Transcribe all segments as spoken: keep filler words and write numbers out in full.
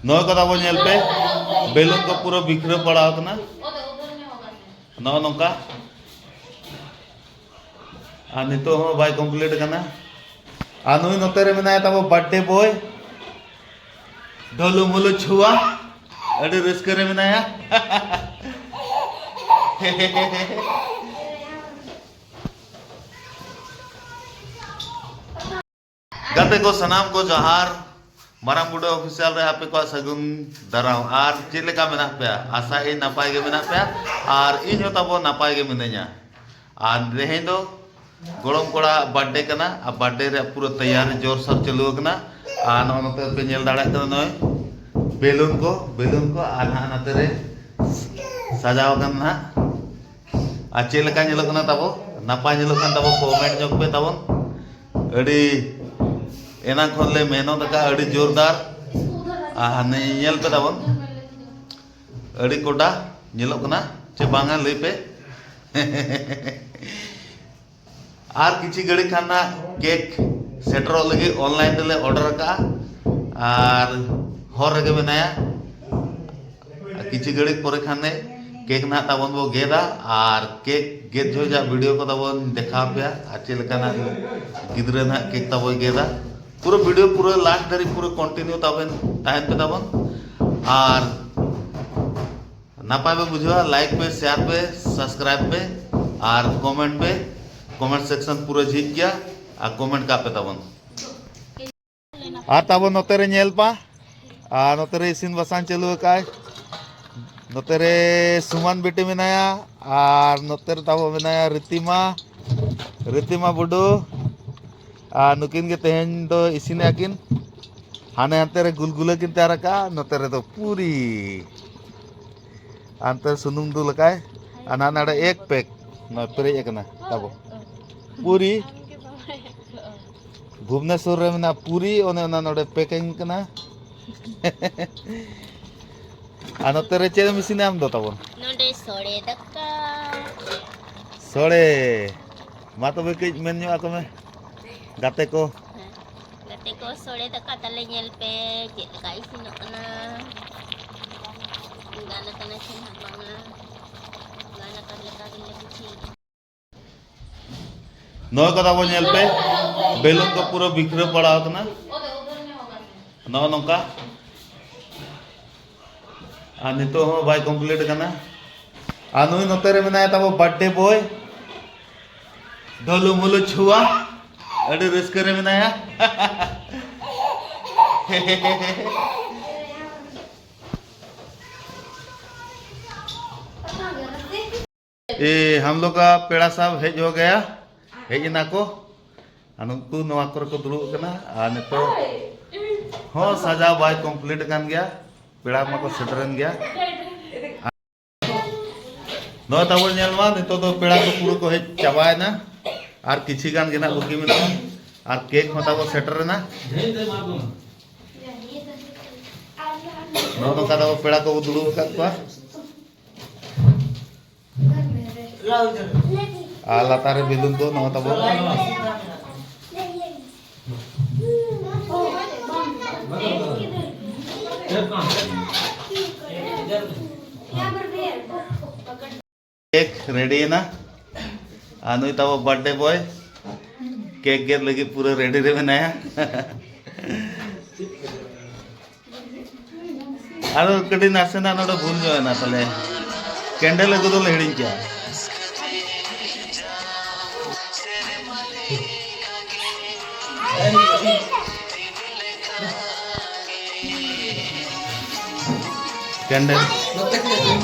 ᱱᱚᱜᱼᱚᱭ ᱠᱚ ᱛᱟᱵᱚ ᱧᱮᱞ ᱯᱮ, ᱵᱮᱞᱩᱱ ᱠᱚ ᱯᱩᱨᱟᱹ ᱵᱤᱠᱷᱨᱟᱹ ᱯᱟᱲᱟᱣ ᱟᱠᱟᱱᱟ᱾ ᱱᱚᱜᱼᱚ ᱱᱚᱝᱠᱟ᱾ ᱟᱨ ᱱᱤᱛᱚᱜ ᱦᱚᱸ ᱵᱟᱭ complete ᱟᱠᱟᱱᱟ᱾ ᱟᱨ ᱱᱩᱭ ᱱᱚᱛᱮ ᱨᱮ ᱢᱮᱱᱟᱭᱟ ᱛᱟᱵᱚ birthday boy, ᱰᱷᱚᱞᱩ ᱢᱩᱞᱩ ᱪᱷᱩᱣᱟ, ᱟᱹᱰᱤ ᱨᱟᱹᱥᱠᱟᱹ ᱨᱮ ᱢᱮᱱᱟᱭᱟ᱾ ᱜᱟᱛᱮ ᱠᱚ ᱥᱟᱱᱟᱢ ᱠᱚ ᱡᱚᱦᱟᱨ, ᱢᱟᱨᱟᱝ ᱵᱩᱰᱷᱟᱹ official ᱨᱮ ᱟᱯᱮ ᱠᱚᱣᱟᱜ ᱥᱟᱹᱜᱩᱱ ᱫᱟᱨᱟᱢ᱾ ᱟᱨ ᱪᱮᱫ ᱞᱮᱠᱟ ᱢᱮᱱᱟᱜ ᱯᱮᱭᱟ? ᱟᱥᱟ ᱤᱧ ᱱᱟᱯᱟᱭ ᱜᱮ ᱢᱮᱱᱟᱜ ᱯᱮᱭᱟ, ᱟᱨ ᱤᱧ ᱦᱚᱸ ᱛᱟᱵᱚ ᱱᱟᱯᱟᱭ ᱜᱮ ᱢᱤᱱᱟᱹᱧᱟ᱾ ᱟᱨ ᱛᱮᱦᱮᱧ ᱫᱚ ᱜᱚᱲᱚᱢ ᱠᱚᱲᱟ birthday ᱠᱟᱱᱟ, ᱟᱨ birthday ᱨᱮᱭᱟᱜ ᱯᱩᱨᱟᱹ ᱛᱮᱭᱟᱨ ᱡᱳᱨ ᱥᱳᱨ ᱪᱟᱹᱞᱩ ᱟᱠᱟᱱᱟ᱾ ᱟᱨ ᱱᱚᱜᱼᱚ ᱱᱚᱛᱮ ᱯᱮ ᱧᱮᱞ ᱫᱟᱲᱮᱭᱟᱜ ᱠᱟᱱᱟ, ᱱᱚᱜᱼᱚᱭ ᱵᱮᱞᱩᱱ ᱠᱚ, ᱵᱮᱞᱩᱱ ᱠᱚ, ᱟᱨ ᱱᱟᱦᱟᱜ ᱱᱚᱛᱮ ᱨᱮ ᱥᱟᱡᱟᱣ ᱟᱠᱟᱱ ᱱᱟᱦᱟᱜ᱾ ᱟᱨ ᱪᱮᱫ ᱞᱮᱠᱟ ᱧᱮᱞᱚᱜ ᱠᱟᱱᱟ ᱛᱟᱵᱚ? ᱱᱟᱯᱟᱭ ᱧᱮᱞᱚᱜ ᱠᱟᱱ ᱛᱟᱵᱚ, comment ᱧᱚᱜ ᱯᱮ ᱛᱟᱵᱚᱱ᱾ ᱟᱹᱰᱤ ᱮᱱᱟᱝ ᱠᱷᱚᱱ ᱞᱮ ᱢᱮᱦᱱᱚᱛ ᱟᱠᱟᱫᱼᱟ, ᱟᱹᱰᱤ ᱡᱳᱨᱫᱟᱨ᱾ ᱟᱨ ᱦᱟᱱᱮ ᱧᱮᱞ ᱯᱮ ᱛᱟᱵᱚᱱ, ᱟᱹᱰᱤ ᱠᱚᱰᱟ ᱧᱮᱞᱚᱜ ᱠᱟᱱᱟ ᱪᱮ ᱵᱟᱝᱟ, ᱞᱟᱹᱭ ᱯᱮ᱾ ᱟᱨ ᱠᱤᱪᱷᱤ ᱜᱷᱟᱹᱲᱤ ᱠᱷᱟᱱ ᱱᱟᱜ cake ᱥᱮᱴᱮᱨᱚᱜ ᱞᱟᱹᱜᱤᱫ, online ᱛᱮᱞᱮ order ᱟᱠᱟᱫᱼᱟ᱾ ᱟᱨ ᱦᱚᱨ ᱨᱮᱜᱮ ᱢᱮᱱᱟᱭᱟ᱾ ᱟᱨ ᱠᱤᱪᱷᱤ ᱜᱷᱟᱹᱲᱤ ᱯᱚᱨᱮ ᱠᱷᱟᱱ ᱜᱮ cake ᱱᱟᱜ ᱛᱟᱵᱚᱱ ᱵᱚ ᱜᱮᱫᱟ᱾ ᱟᱨ cake ᱜᱮᱫ ᱡᱚᱦᱚᱜ video ᱠᱚ ᱛᱟᱵᱚᱱ ᱫᱮᱠᱷᱟᱣ ᱯᱮᱭᱟ, ᱟᱨ ᱪᱮᱫ ᱞᱮᱠᱟ ᱱᱟᱜ ᱜᱤᱫᱽᱨᱟᱹ ᱱᱟᱜ cake ᱛᱟᱵᱚᱭ ᱜᱮᱫᱟ᱾ ᱯᱩᱨᱟᱹ video ᱯᱩᱨᱟᱹ last ᱫᱷᱟᱹᱨᱤᱡ ᱯᱩᱨᱟᱹ continue ᱛᱟᱵᱮᱱ, ᱛᱟᱦᱮᱱ ᱯᱮ ᱛᱟᱵᱚᱱ᱾ ᱟᱨ ᱱᱟᱯᱟᱭ ᱯᱮ ᱵᱩᱡᱷᱟᱹᱣᱟ, like ᱯᱮ, share ᱯᱮ, subscribe ᱯᱮ, ᱟᱨ comment ᱯᱮ᱾ Comment section ᱯᱩᱨᱟᱹ ᱡᱷᱤᱡ ᱜᱮᱭᱟ, ᱟᱨ comment ᱠᱟᱜ ᱯᱮ ᱛᱟᱵᱚᱱ᱾ ᱟᱨ ᱛᱟᱵᱚᱱ ᱱᱚᱛᱮ ᱨᱮ ᱧᱮᱞ ᱯᱟ, ᱟᱨ ᱱᱚᱛᱮ ᱨᱮ ᱤᱥᱤᱱ ᱵᱟᱥᱟᱝ ᱪᱟᱹᱞᱩ ᱟᱠᱟᱫ᱾ ᱱᱚᱛᱮ ᱨᱮ ᱥᱩᱢᱟᱱ ᱵᱤᱴᱤ ᱢᱮᱱᱟᱭᱟ, ᱟᱨ ᱱᱚᱛᱮ ᱨᱮ ᱛᱟᱵᱚ ᱢᱮᱱᱟᱭᱟ ᱨᱤᱛᱤᱢᱟ, ᱨᱤᱛᱤᱢᱟ ᱵᱩᱰᱩ᱾ ᱟᱨ ᱱᱩᱠᱤᱱ ᱜᱮ ᱛᱮᱦᱮᱧ ᱫᱚ ᱤᱥᱤᱱᱮᱜᱼᱟ ᱠᱤᱱ᱾ ᱦᱟᱱᱮ ᱦᱟᱱᱛᱮ ᱨᱮ ᱜᱩᱞᱜᱩᱞᱟᱹ ᱠᱤᱱ ᱛᱮᱭᱟᱨ ᱟᱠᱟᱫᱼᱟ, ᱱᱚᱛᱮ ᱨᱮᱫᱚ ᱯᱩᱨᱤ᱾ ᱦᱟᱱᱛᱮ ᱥᱩᱱᱩᱢ ᱫᱩᱞ ᱟᱠᱟᱭ, ᱟᱨ ᱱᱟᱦᱟᱜ ᱱᱚᱰᱮ ᱮᱠ ᱯᱮᱠ ᱱᱚᱜᱼᱚᱭ ᱯᱮᱨᱮᱡ ᱟᱠᱟᱱᱟ ᱛᱟᱵᱚ ᱯᱩᱨᱤ᱾ ᱵᱷᱩᱵᱽᱱᱮᱥᱚᱨ ᱨᱮ ᱢᱮᱱᱟᱜ ᱯᱩᱨᱤ, ᱚᱱᱮ ᱚᱱᱟ ᱱᱚᱰᱮ packing ᱠᱟᱱᱟ᱾ ᱟᱨ ᱱᱚᱛᱮ ᱨᱮ ᱪᱮᱫ ᱮᱢ ᱤᱥᱤᱱᱟ ᱟᱢ ᱫᱚ ᱛᱟᱵᱚᱱ? ᱱᱚᱰᱮ ᱥᱚᱲᱮ ᱫᱟᱠᱟ᱾ ᱥᱚᱲᱮ᱾ ᱢᱟ ᱛᱚᱵᱮ ᱠᱟᱹᱡ ᱢᱮᱱ ᱧᱚᱜ ᱟᱠᱚ ᱢᱮ, ᱜᱟᱛᱮ ᱠᱚ᱾ ᱦᱮᱸ, ᱜᱟᱛᱮ ᱛᱚ, ᱥᱚᱲᱮ ᱫᱟᱠᱟ ᱛᱟᱞᱮ ᱧᱮᱞ ᱯᱮ, ᱪᱮᱫ ᱞᱮᱠᱟ ᱤᱥᱤᱱᱚᱜ ᱠᱟᱱᱟ᱾ ᱜᱟᱱ ᱟᱠᱟᱱᱟ ᱥᱮ ᱱᱟᱦᱟᱜ ᱵᱟᱝᱟ? ᱜᱟᱱ ᱟᱠᱟᱱ ᱞᱮᱠᱟ ᱜᱮᱞᱮ ᱵᱩᱡᱷᱟᱹᱣᱮᱫᱼᱟ᱾ ᱱᱚᱜᱼᱚᱭ ᱠᱚ ᱛᱟᱵᱚ ᱧᱮᱞ ᱯᱮ, ᱵᱮᱞᱩᱱ ᱠᱚ ᱯᱩᱨᱟᱹ ᱵᱤᱠᱷᱨᱟᱹ ᱯᱟᱲᱟᱣ ᱟᱠᱟᱱᱟ᱾ ᱱᱚᱜᱼᱚ ᱱᱚᱝᱠᱟ᱾ ᱟᱨ ᱱᱤᱛᱚᱜ ᱦᱚᱸ ᱵᱟᱭ complete ᱟᱠᱟᱱᱟ᱾ ᱟᱨ ᱱᱩᱭ ᱱᱚᱛᱮ ᱨᱮ ᱢᱮᱱᱟᱭᱟ ᱛᱟᱵᱚ birthday boy, ᱰᱷᱚᱞᱩ ᱢᱩᱞᱩ ᱪᱷᱩᱣᱟ, ᱟᱹᱰᱤ ᱨᱟᱹᱥᱠᱟᱹ ᱨᱮ ᱢᱮᱱᱟᱭᱟ᱾ ए, हम लोग का पेड़ा साहब हेज हो गया, ᱦᱮᱡ ᱮᱱᱟ ᱠᱚ᱾ ᱟᱨ ᱱᱩᱠᱩ ᱱᱚᱣᱟ ᱠᱚᱨᱮ ᱠᱚ ᱫᱩᱲᱩᱵ ᱟᱠᱟᱱᱟ᱾ ᱟᱨ ᱱᱤᱛᱚᱜ ᱦᱚᱸ ᱥᱟᱡᱟᱣ ᱵᱟᱭ complete ᱟᱠᱟᱱ ᱜᱮᱭᱟ, ᱯᱮᱲᱟ ᱢᱟᱠᱚ ᱥᱮᱴᱮᱨᱮᱱ ᱜᱮᱭᱟ᱾ ᱱᱚᱜᱼᱚᱭ ᱛᱟᱵᱚ ᱧᱮᱞ ᱢᱟ, ᱱᱤᱛᱚᱜ ᱫᱚ ᱯᱮᱲᱟ ᱠᱚ ᱯᱩᱨᱟᱹ ᱠᱚ ᱦᱮᱡ ᱪᱟᱵᱟᱭᱮᱱᱟ᱾ ᱟᱨ ᱠᱤᱪᱷᱤ ᱜᱟᱱ ᱜᱮ ᱱᱟᱜ ᱵᱟᱹᱠᱤ ᱢᱮᱱᱟᱜᱼᱟ᱾ ᱟᱨ cake ᱦᱚᱸ ᱛᱟᱵᱚ ᱥᱮᱴᱮᱨᱮᱱᱟ᱾ ᱱᱚᱜᱼᱚ ᱱᱚᱝᱠᱟ ᱛᱟᱵᱚ ᱯᱮᱲᱟ ᱠᱚᱵᱚ ᱫᱩᱲᱩᱵ ᱟᱠᱟᱫ ᱠᱚᱣᱟ᱾ ᱟᱨ ᱞᱟᱛᱟᱨ ᱨᱮ ᱵᱮᱞᱩᱱ ᱠᱚ ᱱᱚᱣᱟ ᱛᱟᱵᱚ᱾ Cake ready ᱮᱱᱟ᱾ ᱟᱨ ᱱᱩᱭ ᱛᱟᱵᱚ birthday boy cake ᱜᱮᱫ ᱞᱟᱹᱜᱤᱫ ᱯᱩᱨᱟᱹ ready ᱨᱮ ᱢᱮᱱᱟᱭᱟ᱾ ᱟᱫᱚ ᱠᱟᱹᱴᱤᱡ ᱱᱟᱥᱮᱱᱟᱜ ᱱᱚᱰᱮ ᱵᱷᱩᱞ ᱧᱚᱜ ᱮᱱᱟ, ᱛᱟᱦᱞᱮ candle ᱟᱹᱜᱩ ᱫᱚᱞᱮ ᱦᱤᱲᱤᱧ ᱠᱮᱜᱼᱟ᱾ Candle.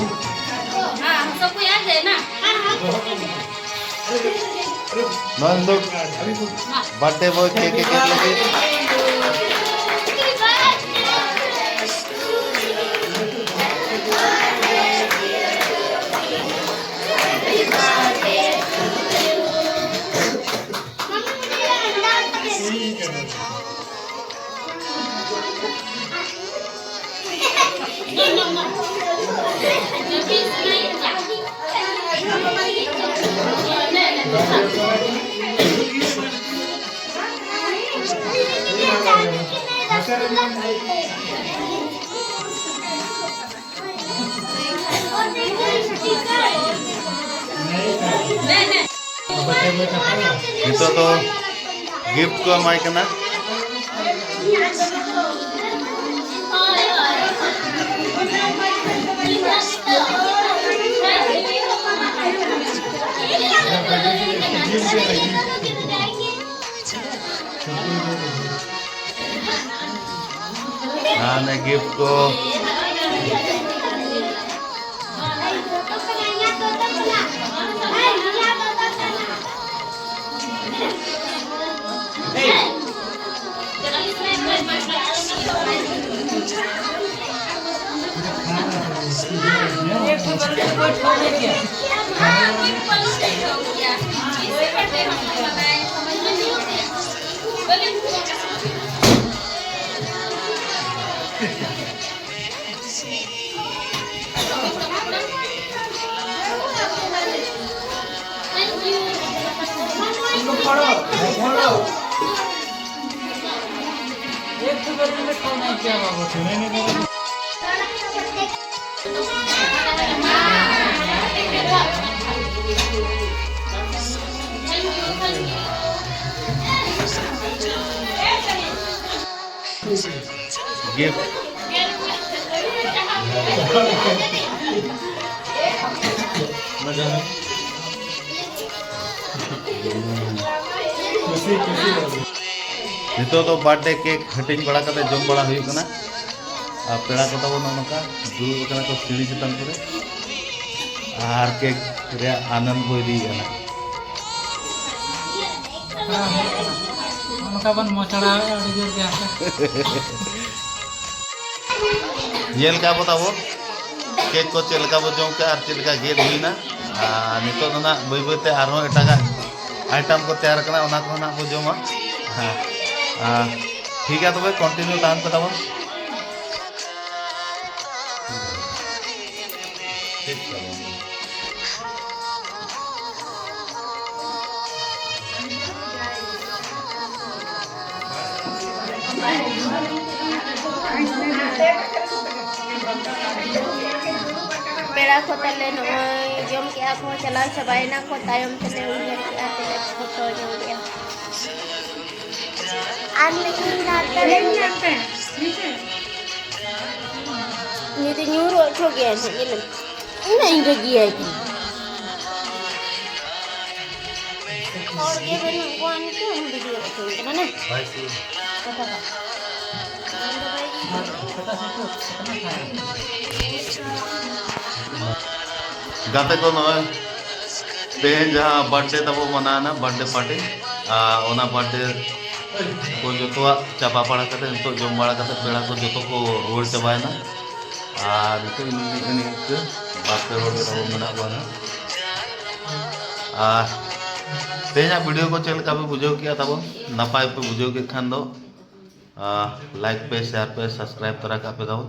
हाँ, हम सबको याद है ना। हाँ, हाँ। ᱱᱚᱣᱟ ᱫᱚ birthday boy cake ᱜᱮᱫ ᱞᱟᱹᱜᱤᱫ᱾ ᱱᱤᱛᱚᱜ ᱫᱚ ᱜᱤᱯᱷᱴ ᱠᱚ ᱮᱢᱟᱭ ᱠᱟᱱᱟ᱾ ᱦᱟᱱᱮ ᱜᱤᱯᱷᱴ ᱠᱚ᱾ ᱜᱤᱯᱷᱴ᱾ ᱱᱤᱛᱚᱜ ᱫᱚ ᱵᱟᱨᱛᱷᱰᱮ ᱠᱮᱠ ᱦᱟᱹᱴᱤᱧ ᱵᱟᱲᱟ ᱠᱟᱛᱮ ᱡᱚᱢ ᱵᱟᱲᱟ ᱦᱩᱭᱩᱜ ᱠᱟᱱᱟ᱾ ᱟᱨ ᱯᱮᱲᱟ ᱠᱚ ᱛᱟᱵᱚᱱ ᱱᱚᱜᱼᱚ ᱱᱚᱝᱠᱟ ᱫᱩᱲᱩᱵ ᱟᱠᱟᱱᱟ ᱠᱚ ᱥᱤᱲᱤ ᱪᱮᱛᱟᱱ ᱠᱚᱨᱮ᱾ ᱟᱨ ᱠᱮᱠ ᱨᱮᱭᱟᱜ ᱟᱱᱚᱱᱫ ᱠᱚ ᱤᱫᱤᱭᱮᱫᱼᱟ ᱱᱟᱜ᱾ ᱱᱚᱝᱠᱟ ᱵᱚᱱ ᱢᱚᱪᱲᱟᱣᱮᱫᱼᱟ ᱟᱹᱰᱤ ᱡᱳᱨ ᱜᱮ ᱦᱟᱸᱜ᱾ ᱧᱮᱞ ᱠᱟᱜ ᱵᱚ ᱛᱟᱵᱚ ᱠᱮᱠ ᱠᱚ ᱪᱮᱫ ᱞᱮᱠᱟ ᱵᱚ ᱡᱚᱢ ᱠᱮᱜᱼᱟ ᱟᱨ ᱪᱮᱫ ᱞᱮᱠᱟ ᱜᱮᱫ ᱦᱩᱭᱱᱟ᱾ ᱟᱨ ᱱᱤᱛᱚᱜ ᱫᱚ ᱱᱟᱜ ᱵᱟᱹᱭ ᱵᱟᱹᱭ ᱛᱮ ᱟᱨᱦᱚᱸ ᱮᱴᱟᱜᱟᱜ ᱟᱭᱴᱮᱢ ᱠᱚ ᱛᱮᱭᱟᱨ ᱠᱟᱱᱟ, ᱚᱱᱟ ᱠᱚᱦᱚᱸ ᱱᱟᱜ ᱵᱚ ᱡᱚᱢᱟ᱾ ᱦᱮᱸ, ᱟᱨ ᱴᱷᱤᱠ ᱜᱮᱭᱟ, ᱛᱚᱵᱮ ᱠᱚᱱᱴᱤᱱᱤᱭᱩ ᱛᱟᱦᱮᱱ ᱯᱮ ᱛᱟᱵᱚᱱ᱾ ᱯᱮᱲᱟ ᱠᱚ ᱛᱟᱞᱮ ᱱᱚᱜᱼᱚᱭ ᱡᱚᱢ ᱠᱮᱜᱼᱟ ᱠᱚ, ᱪᱟᱞᱟᱣ ᱪᱟᱵᱟᱭᱮᱱᱟ ᱠᱚ, ᱛᱟᱭᱚᱢ ᱛᱮᱞᱮ ᱩᱭᱦᱟᱹᱨ ᱠᱮᱜᱼᱟ, ᱛᱮᱞᱮ ᱯᱷᱳᱴᱳ ᱧᱚᱜ ᱠᱮᱜᱼᱟ᱾ ᱟᱨ ᱢᱤᱫ ᱫᱤᱱ ᱱᱟᱛᱮ ᱨᱮ ᱱᱤᱛ ᱧᱩᱨᱩ ᱦᱚᱪᱚ ᱜᱮᱭᱟ ᱱᱟᱦᱟᱜ, ᱧᱮᱞ ᱢᱮ᱾ ᱤᱧ ᱢᱟ ᱤᱧ ᱨᱟᱹᱜᱤᱭᱟᱭ ᱠᱟᱱᱟ᱾ ᱦᱚᱲ ᱜᱮ ᱵᱟᱹᱱᱩᱜ ᱠᱚᱣᱟ, ᱱᱤᱛᱚᱜ ᱵᱷᱤᱰᱤᱭᱳ ᱦᱚᱪᱚᱭ ᱠᱟᱱᱟ ᱱᱟ᱾ ᱵᱟᱭ ᱥᱤ᱾ ᱜᱟᱛᱮ ᱠᱚ, ᱱᱚᱜᱼᱚᱭ ᱛᱮᱦᱮᱧ ᱡᱟᱦᱟᱸ ᱵᱟᱨᱛᱷᱰᱮ ᱛᱟᱵᱚ ᱢᱟᱱᱟᱣᱮᱱᱟ, ᱵᱟᱨᱛᱷᱰᱮ ᱯᱟᱨᱴᱤ, ᱟᱨ ᱚᱱᱟ ᱵᱟᱨᱛᱷᱰᱮ ᱠᱚ ᱡᱚᱛᱚᱣᱟᱜ ᱪᱟᱵᱟ ᱵᱟᱲᱟ ᱠᱟᱛᱮ, ᱱᱤᱛᱚᱜ ᱡᱚᱢ ᱵᱟᱲᱟ ᱠᱟᱛᱮ ᱯᱮᱲᱟ ᱠᱚ ᱡᱚᱛᱚ ᱠᱚ ᱨᱩᱣᱟᱹᱲ ᱪᱟᱵᱟᱭᱮᱱᱟ᱾ ᱟᱨ ᱱᱤᱛᱚᱜ ᱤᱧ ᱱᱤᱝᱠᱟᱹ ᱵᱟᱨ ᱯᱮ ᱦᱚᱲ ᱜᱮ ᱛᱟᱵᱚ ᱢᱮᱱᱟᱜ ᱵᱚᱱᱟ᱾ ᱟᱨ ᱛᱮᱦᱮᱧᱟᱜ ᱵᱷᱤᱰᱤᱭᱳ ᱠᱚ ᱪᱮᱫ ᱞᱮᱠᱟ ᱯᱮ ᱵᱩᱡᱷᱟᱹᱣ ᱠᱮᱜᱼᱟ ᱛᱟᱵᱚᱱ? ᱱᱟᱯᱟᱭ ᱯᱮ ᱵᱩᱡᱷᱟᱹᱣ ᱠᱮᱫ ᱠᱷᱟᱱ ᱫᱚ, ᱟᱨ ᱞᱟᱭᱤᱠ ᱯᱮ, ᱥᱮᱭᱟᱨ ᱯᱮ, ᱥᱟᱵᱥᱠᱨᱟᱭᱤᱵ ᱛᱚᱨᱟ ᱠᱟᱜ ᱯᱮ ᱛᱟᱵᱚᱱ᱾